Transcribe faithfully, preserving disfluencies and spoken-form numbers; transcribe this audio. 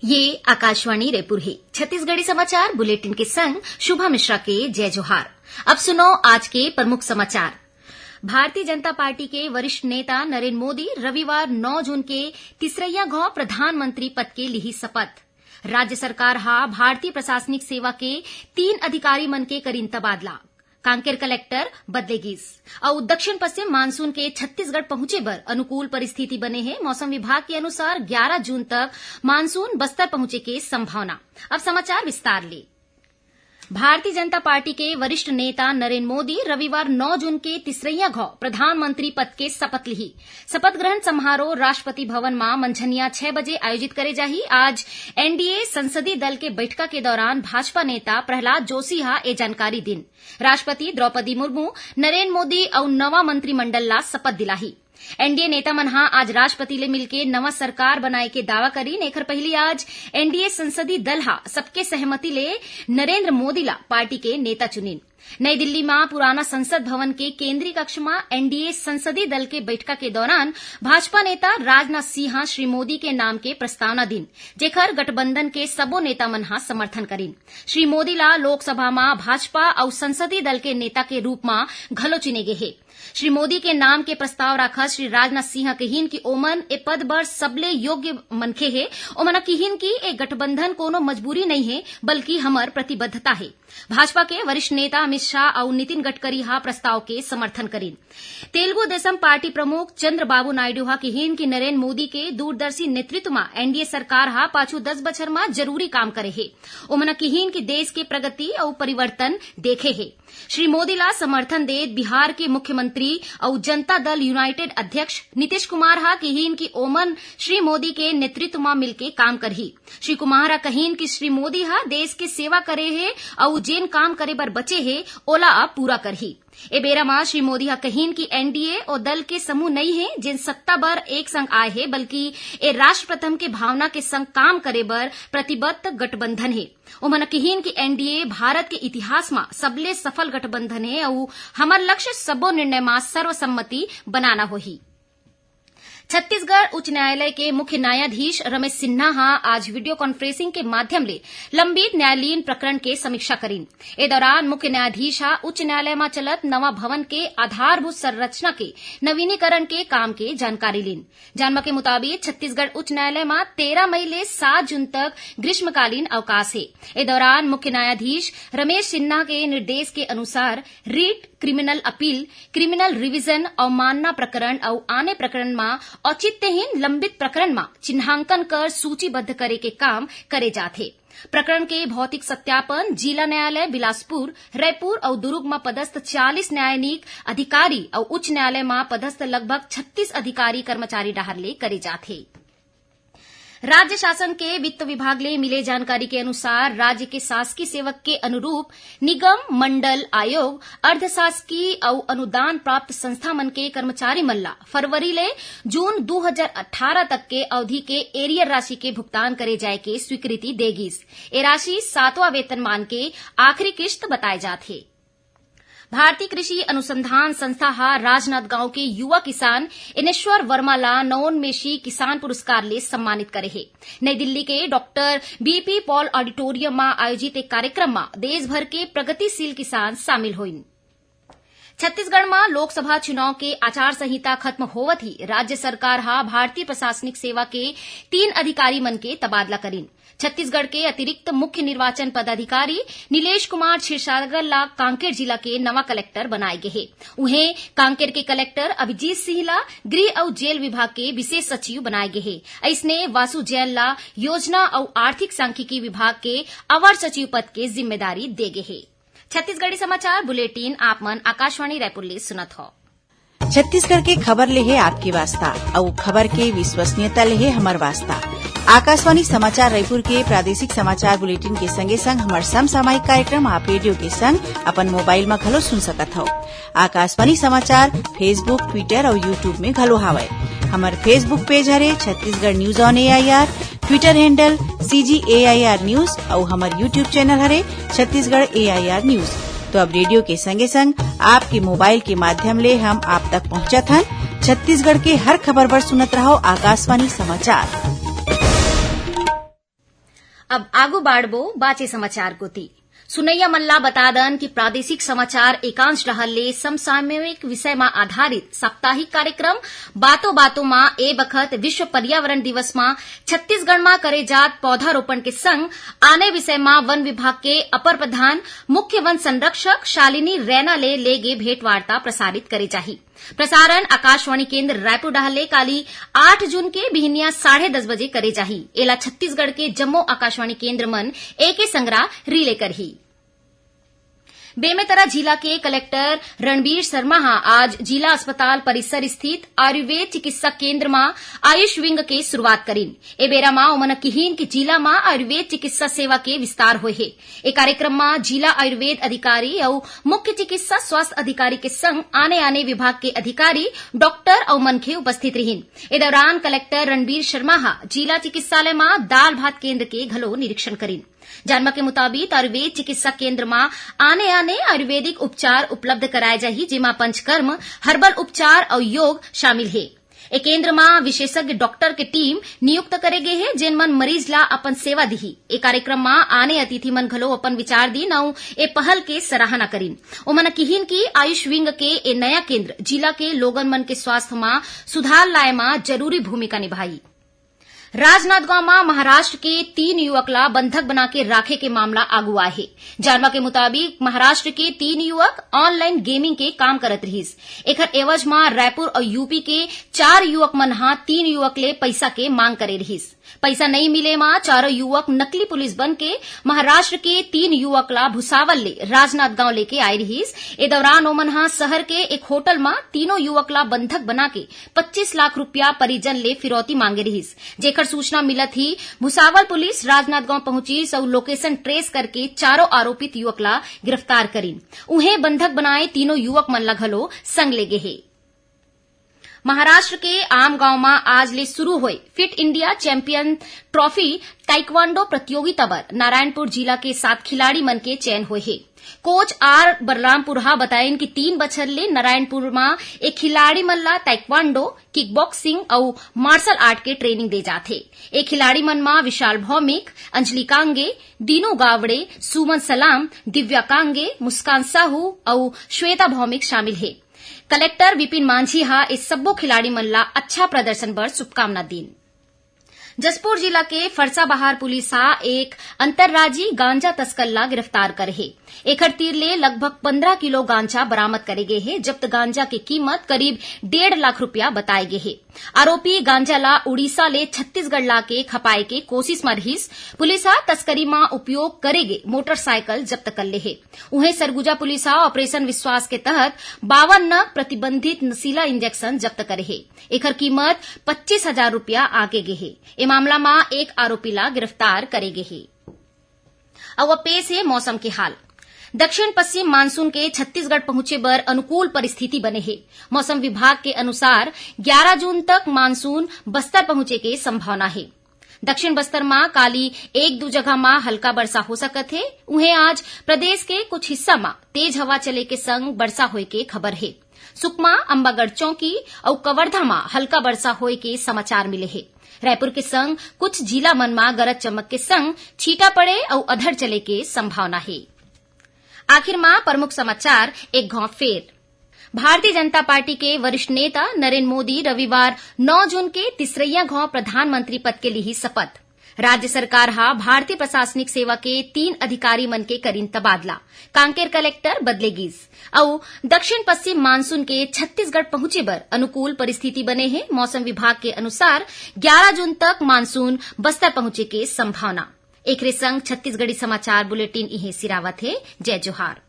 ये आकाशवाणी रायपुर हे। छत्तीसगढ़ी समाचार बुलेटिन के संग शुभा मिश्रा के जय जोहार। अब सुनो आज के प्रमुख समाचार। भारतीय जनता पार्टी के वरिष्ठ नेता नरेंद्र मोदी रविवार नौ जून के तीसरइया घौं प्रधानमंत्री पद के लिही शपथ। राज्य सरकार हा भारतीय प्रशासनिक सेवा के तीन अधिकारी मन के करीन तबादला। कांकेर कलेक्टर बदले गिस। अउ दक्षिण पश्चिम मानसून के छत्तीसगढ़ पहुंचे बर अनुकूल परिस्थिति बने हे। मौसम विभाग के अनुसार ग्यारह जून तक मानसून बस्तर पहुंचे के संभावना। अब समाचार विस्तार ले। भारतीय जनता पार्टी के वरिष्ठ नेता नरेंद्र मोदी रविवार नौ जून के तीसरइया घौं प्रधानमंत्री पद के शपथ लिही। शपथ ग्रहण समारोह राष्ट्रपति भवन म मंझनिया छह बजे आयोजित करे जाही। आज एनडीए संसदीय दल के बैठका के दौरान भाजपा नेता प्रहलाद जोशी ह ए जानकारी दिन। राष्ट्रपति द्रौपदी मुर्मू नरेंद्र मोदी अउ नवा मंत्रिमंडल ला शपथ दिलाही। एनडीए नेता मन ह आज राष्ट्रपति ले मिलके नवा सरकार बनाए के दावा करीन। एखर पहिली आज एनडीए संसदीय दल ह सबके सहमति ले नरेंद्र मोदी ला पार्टी के नेता चुनिन। नई दिल्ली म पुराना संसद भवन के केंद्रीय कक्ष म एनडीए संसदीय दल के बैठका के दौरान भाजपा नेता राजनाथ सिंह ह श्री मोदी के नाम के प्रस्तावना दिन, जेखर गठबंधन के सबो नेता मन ह समर्थन करीन। श्री मोदी ला लोकसभा म भाजपा अउ संसदीय दल के नेता के रूप म घलो चुने गे हे। श्री मोदी के नाम के प्रस्ताव राखत श्री राजनाथ सिंह ह कहिन कि ओमन ए पद बर सबले योग्य मनखे हे। ओमन ह किहिन कि ए गठबंधन कोनो मजबूरी नइ हे, बल्कि हमर प्रतिबद्धता हे। भाजपा के वरिष्ठ नेता अमित शाह अउ नितिन गडकरी ह प्रस्ताव के समर्थन करीन। तेलुगु देशम पार्टी प्रमुख चंद्रबाबू नायडू ह किहिन कि नरेंद्र मोदी के दूरदर्शी नेतृत्व म एनडीए सरकार ह पाछू दस बछर म जरूरी काम करे हे। ओमन ह किहिन कि देश के प्रगति अउ परिवर्तन देखे हे। श्री मोदी ला समर्थन देत बिहार के मुख्यमंत्री अउ जनता दल यूनाइटेड अध्यक्ष नीतीश कुमार ह किहिन कि ओमन श्री मोदी के नेतृत्व म मिलके काम करही। श्री कुमार ह कहिन कि श्री मोदी ह देश के सेवा करे हे अउ जेन काम करे बर बचे हे, ओला अब पूरा करही। ए बेरा म श्री मोदी ह कहिन कि एनडीए ओ दल के समूह नइ हे, जेन सत्ता बर एक संग आए हे, बल्कि ए राष्ट्र प्रथम के भावना के संग काम करे बर प्रतिबद्ध गठबंधन हे। ओमन किहिन कि एनडीए भारत के इतिहास म सबले सफल गठबंधन हे अउ हमर लक्ष्य सबो निर्णय म सर्वसम्मति बनाना होही। छत्तीसगढ़ उच्च न्यायालय के मुख्य न्यायाधीश रमेश सिन्हा ह आज वीडियो कॉन्फ्रेंसिंग के माध्यम ले लंबित न्यायालयीन प्रकरण के समीक्षा करीन। ए दौरान मुख्य न्यायाधीश ह उच्च न्यायालय म चलत नवा भवन के आधारभूत संरचना के नवीनीकरण के काम के जानकारी लीन। जानबा के मुताबिक, छत्तीसगढ़ उच्च न्यायालय म तेरह मई ले सात जून तक ग्रीष्मकालीन अवकाश हे। ए दौरान मुख्य न्यायाधीश रमेश सिन्हा के निर्देश के अनुसार writ, criminal appeal, criminal revision, अवमानना प्रकरण अउ आने प्रकरण म औचित्यहीन लंबित प्रकरण म चिन्हांकन कर सूचीबद्ध करे के काम करे जाथे। प्रकरण के भौतिक सत्यापन जिला न्यायालय बिलासपुर, रायपुर अउ दुरूग म पदस्थ चालीस न्यायालयीन अधिकारी अउ उच्च न्यायालय म पदस्थ लगभग छत्तीस अधिकारी कर्मचारी डहार ले करे जाथे। राज्य शासन के वित्त विभाग ले मिले जानकारी के अनुसार, राज्य के शासकीय सेवक के अनुरूप निगम, मंडल, आयोग, अर्धशासकीय अउ अनुदान प्राप्त संस्था मन के कर्मचारी मन ला फरवरी ले जून दू हजार अट्ठारह तक के अवधि के एरियर राशि के भुगतान करे जाय के स्वीकृति दे गिस। ए राशि सातवां वेतनमान के आखिरी किस्त बताय जात हे। भारतीय कृषि अनुसंधान संस्था ह राजनांदगांव के युवा किसान इनेश्वर वर्मा ला नवोन्मेषी किसान पुरस्कार ले सम्मानित करे हे। नई दिल्ली के डॉक्टर बीपी पॉल ऑडिटोरियम म आयोजित एक कार्यक्रम म देश भर के प्रगतिशील किसान शामिल होइन। छत्तीसगढ़ म लोकसभा चुनाव के आचार संहिता खत्म होवत ही राज्य सरकार ह भारतीय प्रशासनिक सेवा के तीन अधिकारी मन के तबादला करीन। छत्तीसगढ़ के अतिरिक्त मुख्य निर्वाचन पदाधिकारी नीलेश कुमार क्षीरसागर ला कांकेर जिला के नवा कलेक्टर बनाए गे हे। उहें, कांकेर के कलेक्टर अभिजीत सिंह ला गृह अउ जेल विभाग के विशेष सचिव बनाए गे हे। अइसने, वासु जैन ला योजना अउ आर्थिक सांख्यिकी विभाग के अवर सचिव पद के जिम्मेदारी दे गे हे। छत्तीसगढ़ी समाचार बुलेटिन आप मन आकाशवाणी रायपुर ले सुनत हव। छत्तीसगढ़ के खबर ले हे आपके वास्ता, अउ खबर के विश्वसनीयता ले हे हमर वास्ता। आकाशवाणी समाचार रायपुर के प्रादेशिक समाचार बुलेटिन के संगे संग हमर समसामयिक कार्यक्रम आप रेडियो के संग अपन मोबाइल म घलो सुन सकत हव। आकाशवाणी समाचार Facebook, Twitter अउ YouTube में घलो हावय। हमर Facebook पेज हरे Chhattisgarh news on AIR, Twitter handle CG AIR news अउ हमर YouTube चैनल हरे छत्तीसगढ़ एआईआर न्यूज। तो अब रेडियो के संगे संग आपके मोबाइल के माध्यम ले हम आप तक पहुंचत हन। छत्तीसगढ़ के हर खबर बर सुनत रहव आकाशवाणी समाचार। अब आगू बाढ़बो बाचे समाचार कोती। सुनैया मन ला बता दन कि प्रादेशिक समाचार एकांश डहर ले समसामयिक विषय मा आधारित साप्ताहिक कार्यक्रम बातों बातों मा ए बखत विश्व पर्यावरण दिवस मा छत्तीसगढ़ मा करे जात पौधारोपण के संग आने विषय मा वन विभाग के अपर प्रधान मुख्य वन संरक्षक शालिनी रैना ले लेगे भेंटवार्ता प्रसारित करे जाही। प्रसारण आकाशवाणी केंद्र रायपुर डहर ले काली आठ जून के बिहनिया साढ़े दस बजे करे जाही। एला छत्तीसगढ़ के जम्मो आकाशवाणी केंद्र मन एके संगरा रिले करही। बेमेतरा जिला के कलेक्टर रणबीर शर्मा हा आज जिला अस्पताल परिसर स्थित आयुर्वेद चिकित्सा केंद्र मा आयुष विंग के शुरुआत करिन। ए बेरा मा ओमन किहीन कि जिला मा आयुर्वेद चिकित्सा सेवा के विस्तार होए हे। ए कार्यक्रम मा जिला आयुर्वेद अधिकारी अउ मुख्य चिकित्सा स्वास्थ्य अधिकारी के संग आने-आने विभाग के अधिकारी, डॉक्टर अउ मनखे उपस्थित रिहीन। ए दौरान कलेक्टर रणबीर शर्मा हा जिला चिकित्सालय मा दाल भात केंद्र के घलो निरीक्षण करिन। जानबा के मुताबिक आयुर्वेद चिकित्सा केंद्र मा आने-आने आयुर्वेदिक उपचार उपलब्ध कराए जाही, जेमा पंचकर्म, हर्बल उपचार अउ योग शामिल हे। ए केंद्र मा विशेषज्ञ डॉक्टर के टीम नियुक्त करे गे हे, जेन मन मरीज ला अपन सेवा दिही। ए कार्यक्रम मा आने अतिथि मन घलो अपन विचार दीन अउ ए पहल के सराहना करिन। ओमन किहीन कि आयुष विंग के ए नया केंद्र जिला के लोगन मन के स्वास्थ्य मा सुधार लाए मा जरूरी भूमिका निभाही। राजनांदगांव मा महाराष्ट्र के तीन युवक ला बंधक बना के राखे के मामला आगू आए हे। जानबा के मुताबिक महाराष्ट्र के तीन युवक ऑनलाइन गेमिंग के काम करत रिहिस। एखर एवज मा रायपुर अउ यूपी के चार युवक मन हा तीन युवक ले पइसा के मांग करे रिहिस। पइसा नइ मिले मा चारों युवक नकली पुलिस बन के महाराष्ट्र के तीन युवक ला भुसावल ले राजनांदगांव लेके आए रिहिस। ए दौरान ओमन हा शहर के एक होटल मा तीनों युवक ला बंधक बना के पच्चीस लाख रुपया परिजन ले फिरौती मांगे रिहिस, जेखर सूचना मिलत ही भुसावल पुलिस राजनांदगांव पहुंचिस अउ लोकेशन ट्रेस करके चारों आरोपित युवक ला गिरफ्तार करिन। उहें, बंधक बनाए तीनों युवक मन ला घलो संग ले गे हे। महाराष्ट्र के आमगांव मा आज ले शुरू होए fit India champion trophy taekwondo प्रतियोगिता बर नारायणपुर जिला के सात खिलाड़ी मन के चयन होए हे। कोच आर बलरामपुर हा बताइन कि तीन बछर ले नारायणपुर मा ए खिलाड़ी मन ला ताइक्वांडो, किकबॉक्सिंग अउ मार्शल आर्ट के ट्रेनिंग दे जाथे। ए खिलाड़ी मन मा विशाल भौमिक, अंजलि कांगे, दीनू गावड़े, सुमन सलाम, दिव्या कांगे, मुस्कान साहू अउ श्वेता भौमिक शामिल हे। कलेक्टर विपिन मांझी हा ए सब्बो खिलाड़ी मन ला अच्छा प्रदर्शन बर शुभकामना दीन। जशपुर जिला के फरसाबहार पुलिस हा एक अंतर्राज्यीय गांजा तस्कर ला गिरफ्तार करे हे। एखर तीर ले लगभग पन्द्रह किलो गांजा बरामद करे गे हे। जब्त गांजा के कीमत करीब डेढ़ लाख रुपया बताए गे हे। आरोपी गांजा ला उड़ीसा ले छत्तीसगढ़ लाके खपाए के कोशिश म रिहिस। पुलिस हा तस्करी म उपयोग करे गे मोटरसाइकिल जब्त कर ले हे। उहें, सरगुजा पुलिस हा ऑपरेशन विश्वास के तहत बावन नग प्रतिबंधित नशीला इंजेक्शन जब्त करे हे। एखर कीमत पच्चीस हजार रुपया आके गे हे। ए मामला म एक आरोपी ला गिरफ्तार करे गे हे। अउ अब पेश हे मौसम के हाल। दक्षिण पश्चिम मानसून के छत्तीसगढ़ पहुंचे बर अनुकूल परिस्थिति बने हे। मौसम विभाग के अनुसार, ग्यारह जून तक मानसून बस्तर पहुंचे के संभावना हे। दक्षिण बस्तर म काली एक दू जगह म हल्का बरसा हो सकत हे। उहें, आज प्रदेश के कुछ हिस्सा म तेज हवा चले के संग बरसा होए के खबर हे। सुकमा, अंबागढ़ चौकी अउ कवर्धा म हल्का बरसा होए के समाचार मिले हे। रायपुर के संग कुछ जिला मन म गरज चमक के संग छींटा पड़े अउ अधड़ चले के संभावना हे। आखिर म प्रमुख समाचार एक घांव फेर। भारतीय जनता पार्टी के वरिष्ठ नेता नरेंद्र मोदी रविवार नौ जून के तीसरइया घांव प्रधानमंत्री पद के लिही शपथ। राज्य सरकार हा भारतीय प्रशासनिक सेवा के तीन अधिकारी मन के करिन तबादला। कांकेर कलेक्टर बदले गीस। अउ दक्षिण पश्चिम मानसून के छत्तीसगढ़ पहुंचे बर अनुकूल परिस्थिति बने हे। मौसम विभाग के अनुसार, ग्यारह जून तक मानसून बस्तर पहुंचे के संभावना। एकरे संग छत्तीसगढ़ी समाचार बुलेटिन इहें सिरावत हे। जय जोहार।